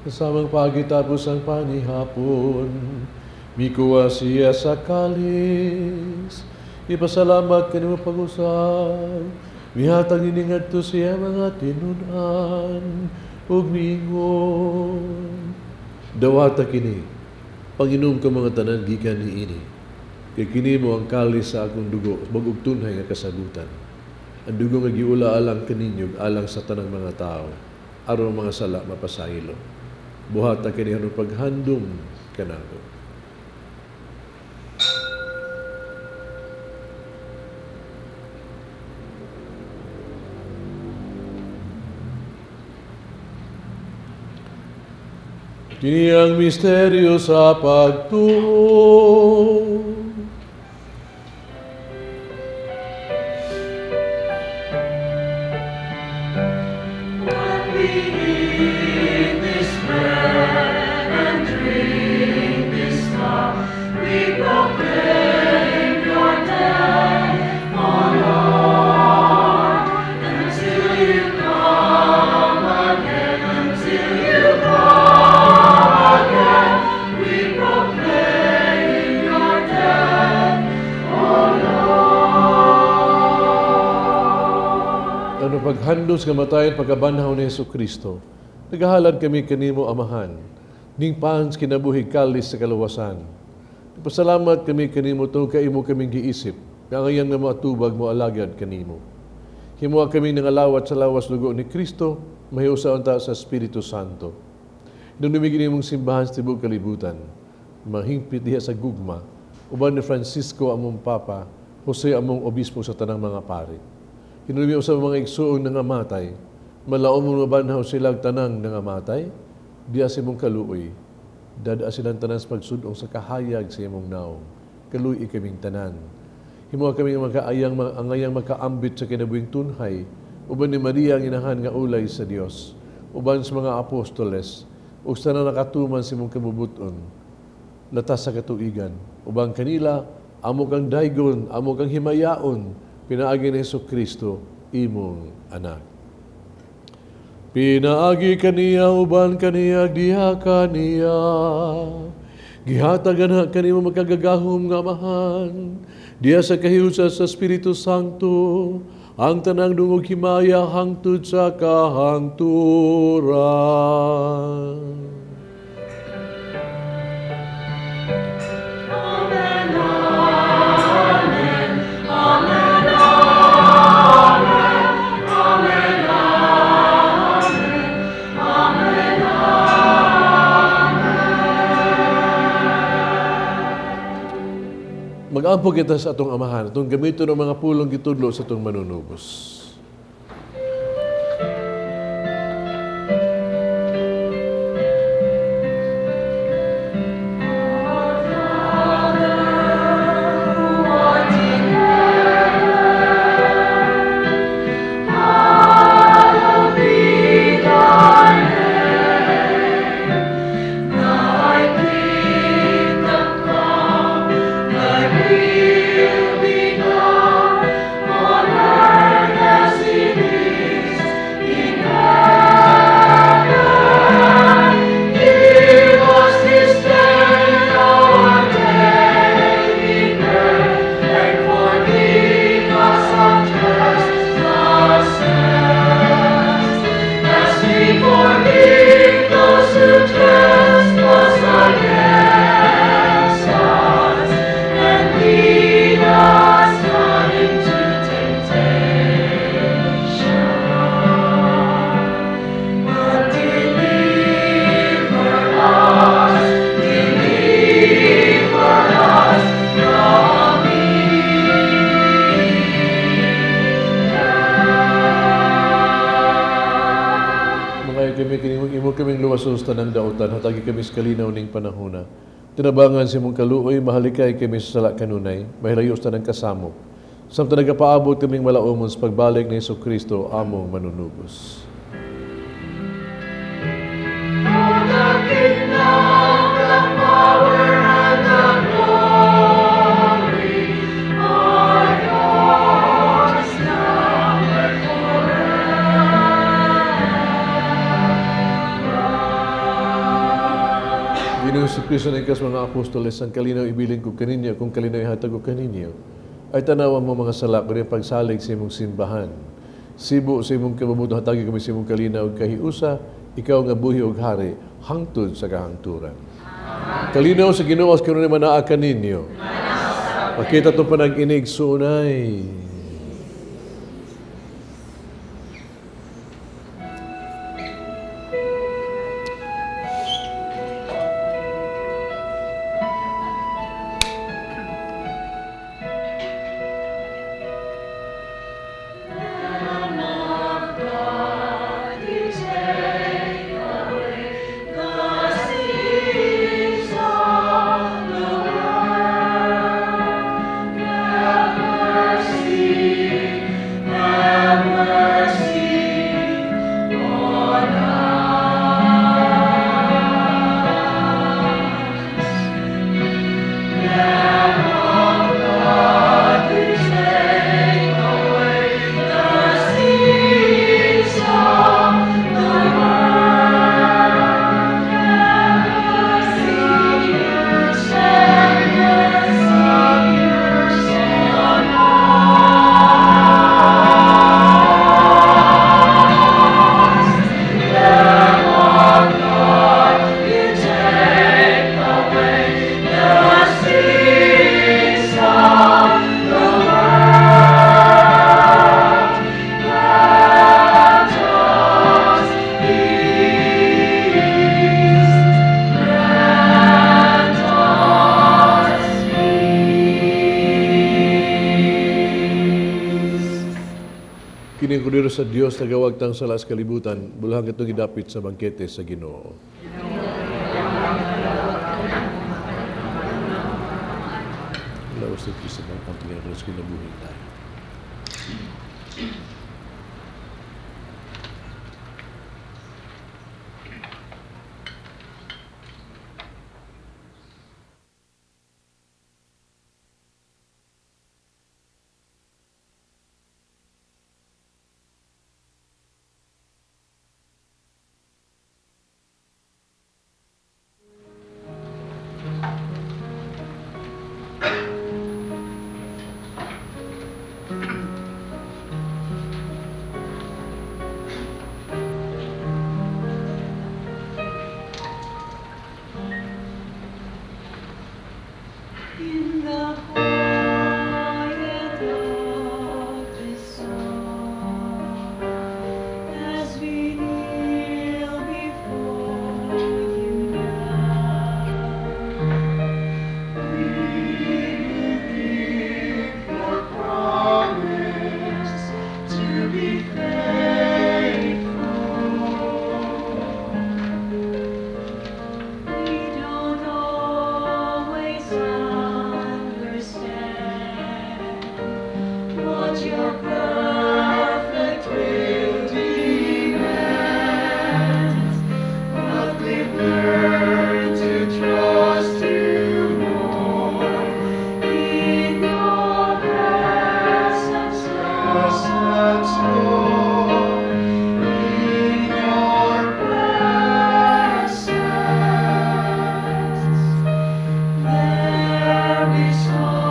Kasamang pagitapos ang panihapon, mikuha siya sa kalis, ipasalamat kanimo pag-usab, mihatag niini ngadto siya mga tinun-an, ug miingon, dawata kini, panginom ka mga tanan gikan niini, kay kini mo ang kalis sa akong dugo, bag-ug tunhay nga kasagutan. Ang dugo nga giula alang kaninyo, alang sa tanang mga tao, aron mga sala mapasaylo. Buhata kini aron paghandom kanako. Kini ang misteryo sa pagtuo. Paghandom sa kamatayon pagkabanhaw ni Hesukristo, nagahalad kami kanimo Amahan, ning pans kinabuhi kalis sa kaluwasan. Pasalamat kami kanimo tungod kay imo kaming giisip, nga ngayon nga moatubag mo alagad kanimo. Himoa kami nangalawat sa lawas dugo ni Kristo, mahiusa unta sa Espiritu Santo. Hinumdumi kini imong simbahan sa tibuok kalibutan, mahingpit diha sa gugma, uban ni Francisco among Papa, Jose among Obispo sa tanang mga pari. Hinumdumi usab mga igsuong nangamatay, malaom mo mabanhaw sila tanang nangamatay, diya sa imong kaluoy, dada silang tanan sa pagsudong sa kahayag sa imong naong, kaluoy kaming tanan. Himoa kami makaayang angayang makaambit sa kinabuhing tunhay, uban ni Maria ang inahan nga ulay sa Dios, uban sa mga apostoles, ug sa nakatuman sa imong kabubuton, latas sa katuigan, uban kanila, amo kang daygon, amo kang himayaon, pinaagi ni Hesukristo, imong anak. Pinaagi kaniya, uban kaniya, diha kaniya. Gihatagan ha kanimo makagagahom nga Amahan. Diha sa kahiusa sa Espiritu Santo, ang tanang dungog himaya hangtod sa kahangturan. Amen, amen, amen. Mag-ampo kita sa atong Amahan, atong gamiton ang mga pulong gitudlo sa atong manunubos. Thy will be done on earth. Gawason sa tanang dautan, hatagi kami sa kalinaw ning panahona. Tinabangan sa imong kaluoy, mahalikay kami sa sala kanunay, mahilayo sa tanang kasamok. Samtang nagapaabot kaming malaumon sa pagbalik ni Jesucristo, among manunubos. For the kingdom, the power, and the glory are yours now and forever. Ginoong Jesucristo, na ikas mga apostoles, ang kalinaw ibilin ko kaninyo, kung kalinaw ihatag ko kaninyo, ay tanawan mo mga sala ko rin pagsalig sa imong simbahan. Sibo sa imong kabubuto, hatagi kami sa imong kalinaw kahiusa, ikaw nga buhi og hari, hangtod sa kahangturan. Kalinaw sa Ginoo, as kanunay manaa kaninyo. Makita itong panag-inig, sunay. Sa Dios nagawagtang sala sa kalibutan, bulahang itong gidapit sa bangkete sa Ginoo. Laos ng Kristo ng Panginoon, sa kinabuhi tayo. There is comfort.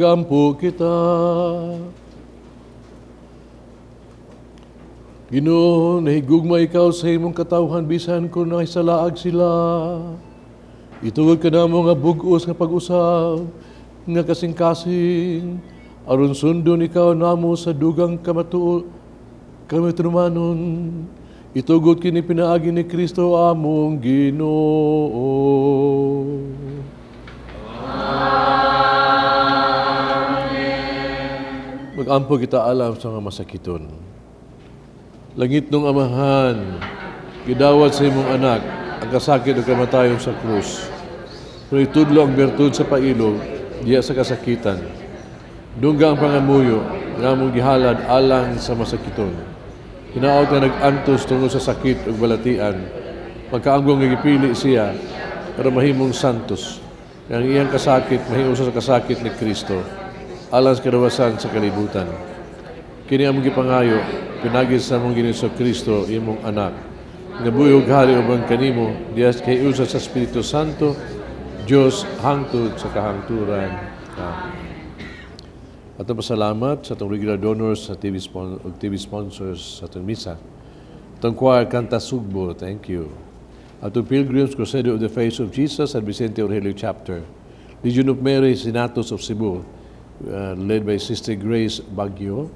Magampo kita. Ginoo, nahigugma ikaw sa imong katawhan bisan kung nahisalaag sila. Itugot ka namo nga bug-os nga pag-usab, nga kasing-kasing, aron sundon ikaw namo sa dugang kamatuomanon. Itugot kini pinaagi ni Kristo among Ginoo. Amen. Mag-ampo kita alam sa mga masakiton. Langit nung Amahan, gidawat sa imong anak ang kasakit o kamatayon sa krus. Pero itudlo ang bertud sa pailog, diya sa kasakitan. Dungga ang pangamuyo, nga among gihalad alang sa masakiton. Hinaot nga nag-antos tungod sa sakit ug balatian. Pagkaanggong nga gipili siya, pero mahimong santos. Ang iyang kasakit, mahimo sa kasakit ni Kristo, alang sa kadawasan sa kalibutan. Kini among gipangayo, pinagi sa among Ginoong Kristo, imong anak. Nga buhi ug hari uban kanimo, diya kay usa sa Espiritu Santo, Dios hangtod sa kahangturan. Amen. Atong pasalamat sa atong regular donors sa TV sponsors sa atong misa. Atong choir Kanta Sugbo, thank you. Atong Pilgrims Crusader of the Face of Jesus at Vicente Aurelio Chapter. Legion of Mary Senatus of Cebu, led by Sister Grace Baguio.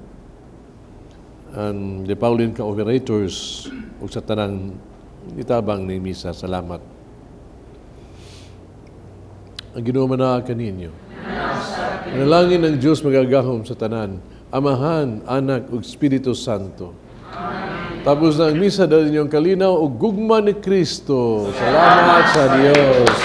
And the Pauline Cooperators ug sa tanang itabang ni misa, salamat. Ang Ginoo manaa kaninyo. Manalangin ng Diyos magagahom sa tanan, Amahan, Anak ug Espiritu Santo. Amen. Tapos na ang misa, dahil inyong kalinaw ug gugma ni Kristo. Salamat sa Diyos.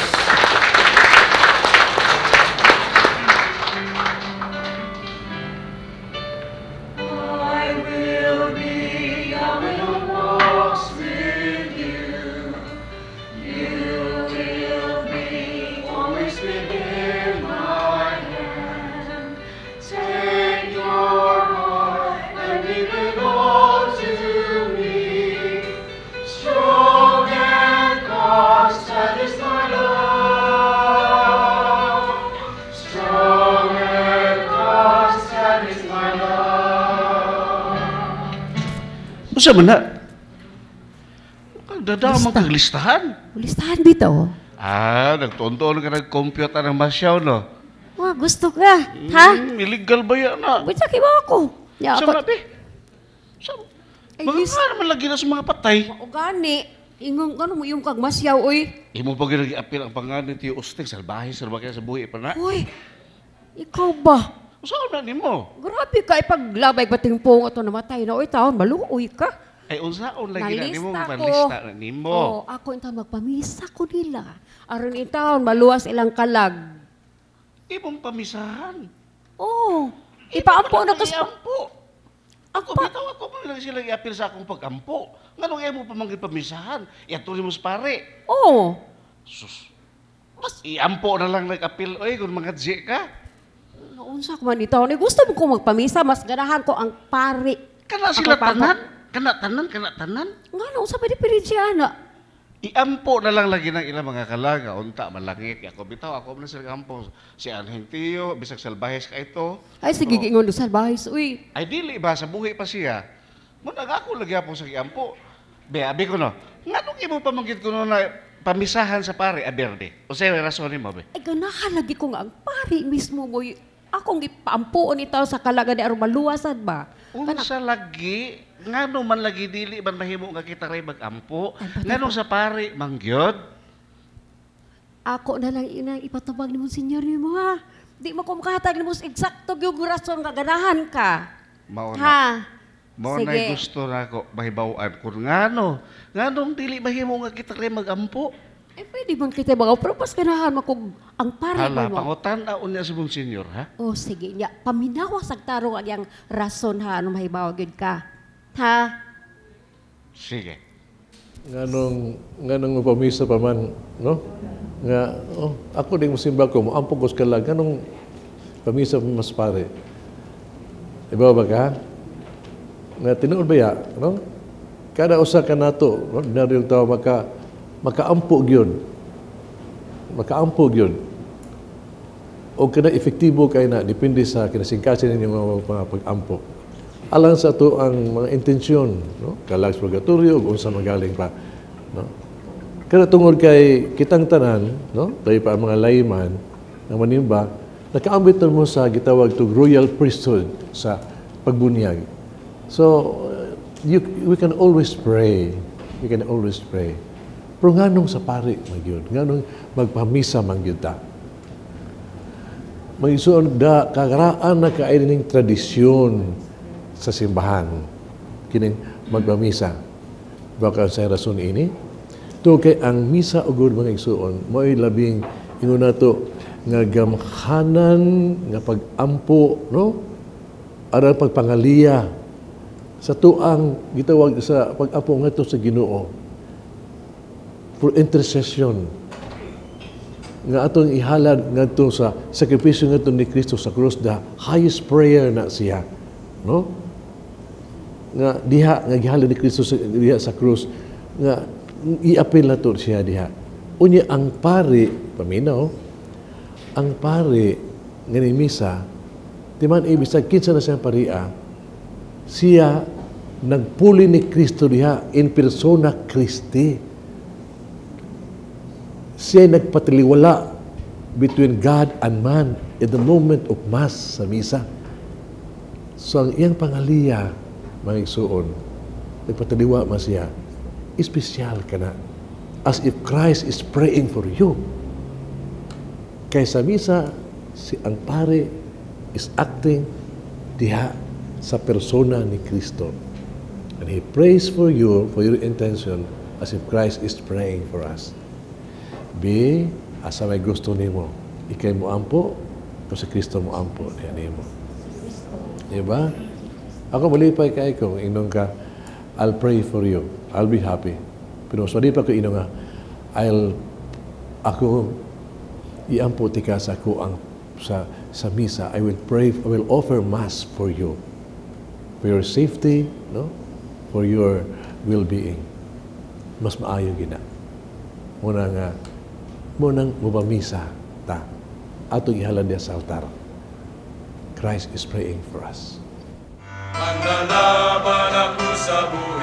Unsa man na? Kagdada man kag listahan. Listahan bitaw. Ah, nagtuon-tuon ka nag-compute ang masyaw, no? Wah, gusto ka. Ha? Illegal ba yan na? Wait, sakit mo ako. Ya, ako. Sa nabi? Mga nga naman lagi na sa mga patay. O gani. Ingon ka mo yung kag masyaw, uy. Imo pa ginag-apil ang pangalan ni Tio Usting. Salbahe, salbahe sa buhi pa na. Uy, ikaw ba? Saan na nimo? Grabe ka, ipaglabay bating pong ato namatay na. Uy, taon, maluoy ka. Ay, unsaon lagi na nimo, manlista na nimo. Oo, ako intaon magpamisa ko nila. Aron intaon, maluwas ilang kalag. Imong pamisahan? Oo. Ipaampo na kas... Iampo. Ako, bitaw ako man lang sila iapil sa akong pag-ampo. Nganong imo pa manggid pamisahan? Iatuli mo sa pare. Oo. Sus. Mas iampo na lang nag-apil. Oy, kung mga G ka. Naunsa ko man itaw. Gusto mo ko magpamisa, mas ganahan ko ang pare. Kana sila tanan? Kana tanan, kana tanan? Nga, naunsa pa di pirinsiya na? Iampo na lang lagi ng ilang mga kalaga. Unta, malangit. Ako bitaw, ako man sila ampo. Si Anhing Tio, bisag salbahes ka ito. Ay, sige, oh. Ingon, salbahes, uy. Ay, dili ba, sa buhi pa siya. Munag ako lagi ako sa iampo. Be, abi ko no, nganong imo pamanggit ko no na pamisahan sa pare, aberde. O sa'yo, rason mo, be? Ay, ganahan lagi ko nga ang pare mismo mo. Akong ipaampuon itaw sa kalaga ni aron maluwasan ba? Unsa lagi, ngano man lagi dili man mahimo nga kita ray magampo, ngano sa pare mangyod? Ako na lang inang ipatubag ni Monsignor nimo ha. Di mo ko makahatag nimo eksakto gyud rason nga ganahan ka. Mao na. Ha. Mao na gusto nako mahibaw-an kun ngano, nganong dili mahimo nga kita ray magampo. Eh, pwede bang kita mga pero pas ganahan makog ang pare hala, mo. Pangutan-aon niya sa Monsignor, ha? Oh, sige niya. Paminawa sa tarong ang iyang rason, ha? Ano mahibaw gyud ka? Ha? Sige. Nganong mapamisa pa man, no? Nga, oh, ako ding musimba ko, moampo ko sa kalag, nganong pamisa pa mas pare? Iba ba ka? Nga, tinuod ba ya, no? Kada usa ka nato, no? Ordinaryong tao makaampo gyud. Makaampo gyud. O kana epektibo kay na, depende sa kinasingkasin ninyo mga pag-ampo. Alang sa ato ang mga intensyon, no? Kalag sa purgatorio, ug unsa magaling pa, no? Kada tungod kay kitang tanan, no? Tayo pa ang mga layman ng manimba, nakaambit na mo sa gitawag to royal priesthood sa pagbunyag. So, we can always pray. We can always pray. Pero nganong sa pari man gyud? Nganong magpamisa man gyud ta? Magisuon da kagaraan na kaayo ning tradisyon sa simbahan kining magpamisa. Baka sa rason ini to kay ang misa ugod, mga igsuon, mo'y labing ingon nato nga gamhanan nga pag-ampo, no, aron pagpangaliya sa tuang gitawag sa pag-ampo ngadto sa Ginoo for intercession nga atong ihalad ngadto sa sakripisyo ngadto ni Kristo sa krus, the highest prayer na siya, no, nga diha nga gihalad ni Kristo sa, diha sa krus, nga iapil nato siya diha. Unya ang pari, paminaw ang pari nga ni misa, di man ibig kinsa na siyang paria, siya nagpuli ni Kristo diha in persona Christi. Siya nagpatiliwala between God and man in the moment of Mass sa misa. So ang iyang pangaliya, mga igsuon, nagpataliwa man siya, espesyal ka na. As if Christ is praying for you. Kay sa misa, si ang pare is acting diha sa persona ni Kristo. And he prays for you, for your intention, as if Christ is praying for us. Be, asa may gusto nimo. Ikay mo ampo, o si Kristo mo ampo diha nimo. Diba? Ako malipay kay ko, ingon ka, "I'll pray for you. I'll be happy." Pero mas malipay ko ingon nga, I'll, ako, iampo tika sa ako ang sa misa. I will pray, I will offer Mass for you. For your safety, no? For your well-being. Mas maayo gina. Muna nga, munang mupamisa ta. Atong ihalad niya sa altar. Christ is praying for us. Manlalaban ako sa buhay.